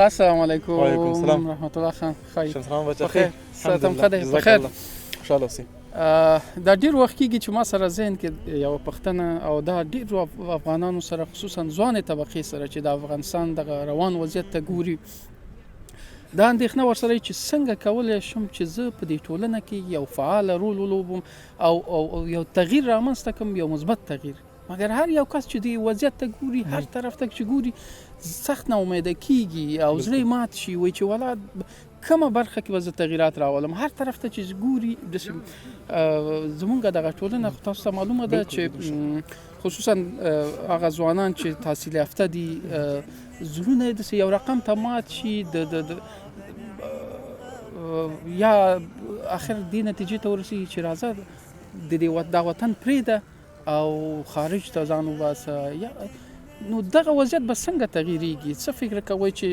السلام علیکم. وعلیکم السلام. رحمت الله خان ښه شمس رحمان بچا خیر صحت هم ښه دی په خیر. خوشاله اوسئ. دا ډیر وخت کیږي چې ما سره ذهن کې یوه پوښتنه او دا ډیر افغانانو سره، خصوصا ځوانې طبقې سره چې د افغانستان دغه روان وضعیت ته ګوري، دا اندېښنه ورسره چې څنګه کولی شم چې زه په دې ټولنه کې یو فعال رول ولوبوم او او یو تغییر رامنځته کړم، یو مثبت تغییر. مګر هر یو کس چې دې وضعیت ته ګوري، هر طرف ته چې ګوري، سخت ناامیده کیږي او زړه یې مات شي، وایي چې ولا کومه برخه کې به زه تغییرات راولم. هر طرف ته چې ګوري داسې زمونږ دغه ټولنه خو تاسو ته معلومه ده چې خصوصا هغه ځوانان چې تحصیل یافته دي، زړونه یې داسې یو رقم ته مات شي، د د د یا اخر دې نتیجې ته ورسیږي چې راځه د دې دا وطن پرېږده او خارج ته ځان وباسه. یا نو دغه وضعیت به څنګه تغیریږي؟ څه فکر کوئ چې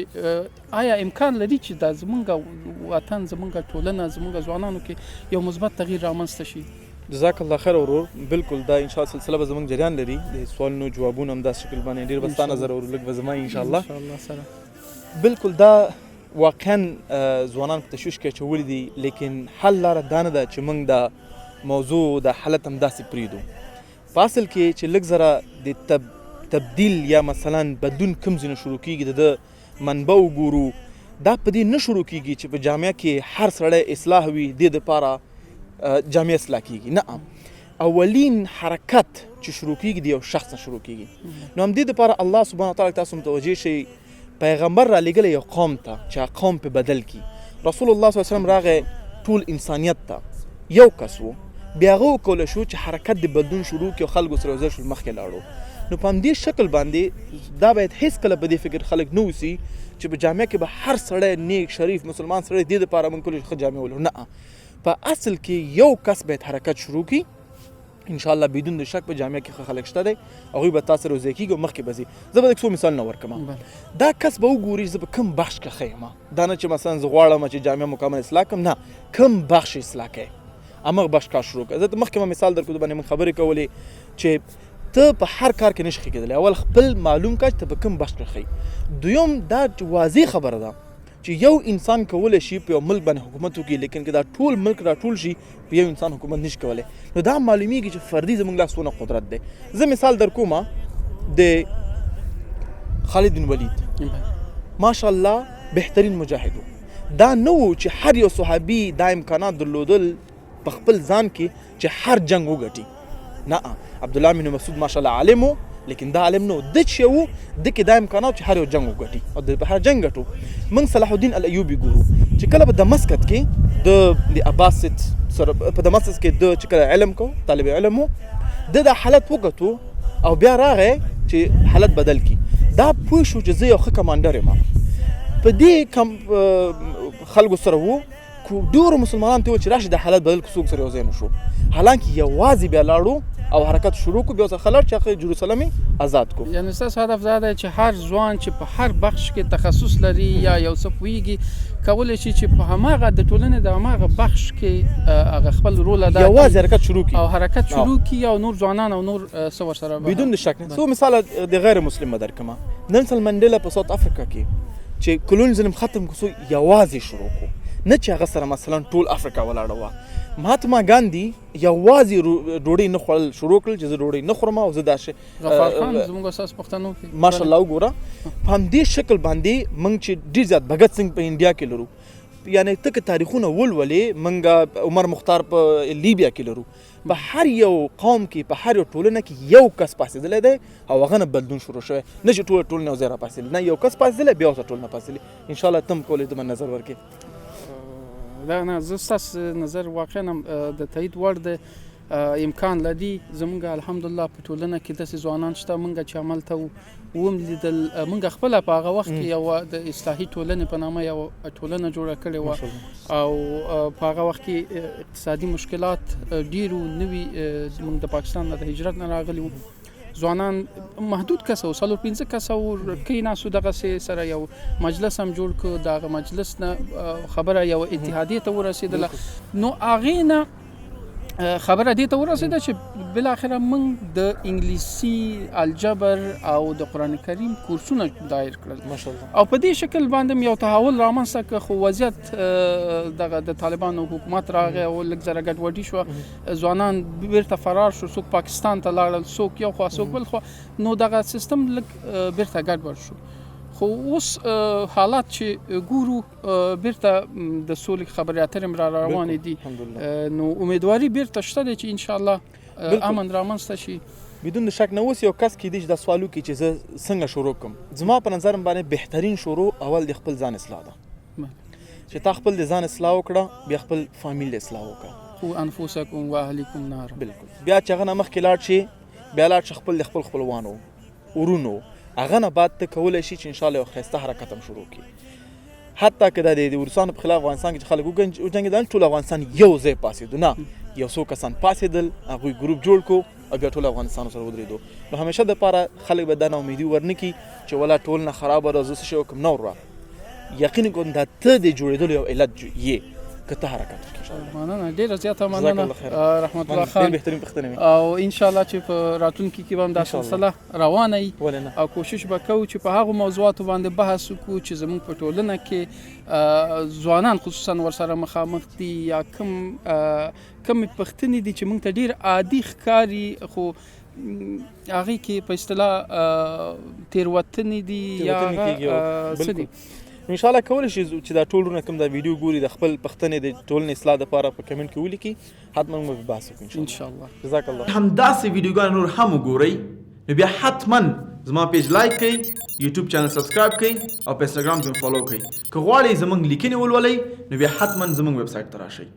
آیا امکان لري چې دا زمونږ وطن، زمونږ ټولنه، زمونږ ځوانانو کې یو مثبت تغییر رامنځته شي؟ جزاک الله خیر ورور. بالکل دا ان شاء الله سلسله به زمونږ جریان لري، د سوالونو جوابونه هم داسې شکل باندې ډیر به ستا نظر اورو، لږ به زما ان شاء الله. ان شاء الله سره. بالکل دا واقعا ځوانان په تشویش کې اچولي دي، لیکن حل لاره دا نه ده چې موږ دا موضوع د حالت هم داسې پرېږدو. په اصل کې چې لږ ذره د تبدیل یا مثلا بدلون کوم ځای نه شروع کیږي، د ده منبع وګورو، دا په دې نه شروع کیږي چې په جامعه کې هر سړی اصلاح وي دې دپاره جامعه اصلاح کیږي. نه، اولین حرکت چې شروع کیږي د یو شخص نه شروع کیږي. نو همدې دپاره الله سبحانه وتعالی تاسو متوجه شئ، پیغمبر را لېږلی یو قوم ته چې هغه قوم په بدل کړي. رسول الله صلی الله علیه وسلم راغی ټول انسانیت ته، یو کس وو، بیا هغه وکولی شو چې حرکت د بدلون شروع کړي او خلکو سره یو ځای شول مخکې لاړو. نو په همدې شکل باندې دا باید هېڅکله په دې فکر خلک نه اوسي چې په جامعه کې به هر سړی نیک شریف مسلمان سړی دې دپاره موږ کولی شو ښه جامعه ولرو. نه، په اصل کې یو کس باید حرکت شروع کړي، ان شاء الله بدون د شک په جامعه کې ښه خلک شته دی، هغوی به تاسو سره یوځای کېږي او مخکې به ځي. زه به څو مثالونه ورکړم. دا کس به وګوري زه په کوم بخش کې ښه یم، دا نه چې مثلا زه غواړم چې جامعه مکمل اصلاح کړم، نه، کوم بخش اصلاح کړي همغه بخش کار شروع کړه. زه مخکې ما مثال درکړو باندې موږ خبرې کولې چې ته په هر کار کې نشي ښه کېدلی، اول خپل معلوم کړه چې ته په کوم بخش کې ښه یې. دویم دا واضح خبره ده چې یو انسان کولی شي په یو ملک باندې حکومت وکړي، لیکن که دا ټول ملک راټول شي په یو انسان حکومت نشي کولی. نو دا معلومیږي چې فردي زموږ لاس څونه قدرت دی. زه مثال در کوم د خالد بن ولید، ماشاءالله بهترین مجاهد و. دا نه و چې هر یو صحابي دا امکانات درلودل په خپل ځان کې چې هر جنگ وګټي. نه، عبدالله بن مسعود ماشاءالله عالم و، لیکن دا عالم نه و، ده چې و ده کې دا امکانات چې هر یو جنګ وګټي او د په هر جنګ ګټو. موږ صلاح الدین الایوبي ګورو چې کله په دمسکت کې د عباسد سره په دمسکت کې د چې کله علم کو طالب علم و، ده دا حالت وکتو او بیا راغی چې حالت بدل کی. دا پوه شو چې زه یو ښه کمانډر یم، په دې کم خلکو سره وو ډېرو مسلمانانو ته وویل چې راشي د حالت بدل کړو، څوک سره یو ځای نه شو. حالانکه یوازې بیا لاړو او حرکت شروع کړو، بیا ورسره لاړ چې هغه جروسلم یې ازاد کړو. یعنې ستاسو هدف دا دی چې هر ځوان چې په هر بخش کې تخصص لري یا یو څه پوهېږي، کولی شي چې په هماغه د ټولنې د هماغه بخش کې هغه خپل رول ادا کړي، یوازې حرکت شروع کړي او حرکت شروع کړي او نور ځوانان او نور څه ورسره بدون د شک نه. څو مثال د غیر مسلم به درکړم. نلسن منډیلا په ساوت افریقا کې چې کولونیزم ختم کړو، څو یوازې شروع کړو، نه چې هغه سره مثلا ټول افریقا ولاړه وه. مهاتما ګاندي یوازې ډوډۍ نه خوړل شروع کړل چې زه ډوډۍ نه خورم او زه دا شی. غفار خان زموږ استاد پښتنو کې ماشاءالله وګوره. په همدې شکل باندې موږ چې ډېر زیات بګت سنګ په انډیا کې لرو، یعنې ته که تاریخونه ولولې، موږ عمر مختار په لیبیا کې لرو. په هر یو قوم کې په هر یو ټولنه کې یو کس پاڅېدلی دی او هغه نه بدلون شروع شوی، نه چې ټوله ټولنه یو ځای راپاڅېدلې، نه یو کس پاڅېدلی بیا ورته ټولنه پاڅېدلې. ان شاء الله ته هم کولی دومره نظر ورکړې. دا نه، زه ستاسو نظر واقعا هم د تایید وړ دی. امکان لري زمونږ الحمدلله په ټولنه کې داسې ځوانان شته، مونږ چې عمل ته وم لیدل، مونږ خپله په هغه وخت کې یوه د اصلاحي ټولنې په نامه یوه ټولنه جوړه کړې وه او په هغه وخت کې اقتصادي مشکلات ډېر وو، نوي مونږ د پاکستان نه د هجرت نه راغلي وو، ځوانان محدود کسه وو، 4-5 کسه وو، کښېناستو دغسې سره یو مجلس هم جوړ کړو. د هغه مجلس نه خبره یوه اتحادیې ته ورسېدله. نو هغې نه خبره دې ته ورسېده چې بالاخره موږ د انګلیسي، الجبر او د قرآن کریم کورسونه دایر کړل. ماشاءالله. او په دې شکل باندې یو تحول رامنځته کړ. خو وضعیت دغه د طالبانو حکومت راغی او لږ ذره ګډوډي شوه، ځوانان بیرته فرار شو، څوک پاکستان ته لاړل، څوک یو خوا، څوک بل خوا، نو دغه سیستم لږ بیرته ګډوډ شو. خو اوس حالات چې ګورو بیرته د سولې خبرې اترې هم را روانې دي، نو امیدواري بیرته شته دی چې انشاءالله امن رامنځته شي. بدون د شک نه. اوس یو کس کېدای شي دا سوال وکړي چې زه څنګه شروع کړم. زما په نظر باندې بهترین شروع اول د خپل ځان اصلاح ده، چې تا خپل د ځان اصلاح وکړه، بیا خپل فامیل اصلاح وکړه. قو انفسکم واهلیکم نار. بالکل. بیا چې هغه نه مخکې لاړ شي، بیا لاړ شي خپل د خپل خپلوانو ورونو، هغه نه بعد ته کولی شي چې انشاءالله یو ښایسته حرکت هم شروع کړي. حتی که دا د روسانو په خلاف افغانستان کې چې خلک وجنګېدل، ټول افغانستان یو ځای پاڅېدو نه، یو څو کسان پاڅېدل، هغوی ګروپ جوړ کړو او بیا ټول افغانستان سره ودرېدو. نو همیشه دپاره خلک به دا ناامیدي ورنه کړي چې ولا ټولنه خرابه ده، زه څه شی وکړم. نه وروره، یقین کوم دا ته د جوړېدلو یو علت یې که ته حرکت وکړې. مننه، ډېره زیاته مننه رحمت الله خان، ډېر بهترین پوښتنې وې. او ان شاء الله چې په راتلونکي کې به هم دا سلسله روانه وي، او کوشش به کوو چې په هغو موضوعاتو باندې بحث وکړو چې زموږ په ټولنه کې ځوانان خصوصا ورسره مخامخ دي، یا کومې پوښتنې دي چې موږ ته ډېر عادي ښکاري، خو هغې کې په اصطلاح تېروتنې دي یا څه دي. ان شاء الله کولی شي چې دا ټول وروڼه کوم دا ویډیو ګوري د خپل پښتنې د ټولنې اصلاح دپاره په کمنټ کې ولیکي، حتما موږ به بحث وکړو ان شاء الله. جزاک الله. همداسې ویډیوګان نور هم وګورئ، نو بیا حتما زما پیج لایک کړئ، یوټیوب چینل سبسکرایب کړئ او په انسټاګرام کې مو فالو کړئ. که غواړئ زموږ لیکنې ولولئ نو بیا حتما زموږ ویب سایټ ته راشئ.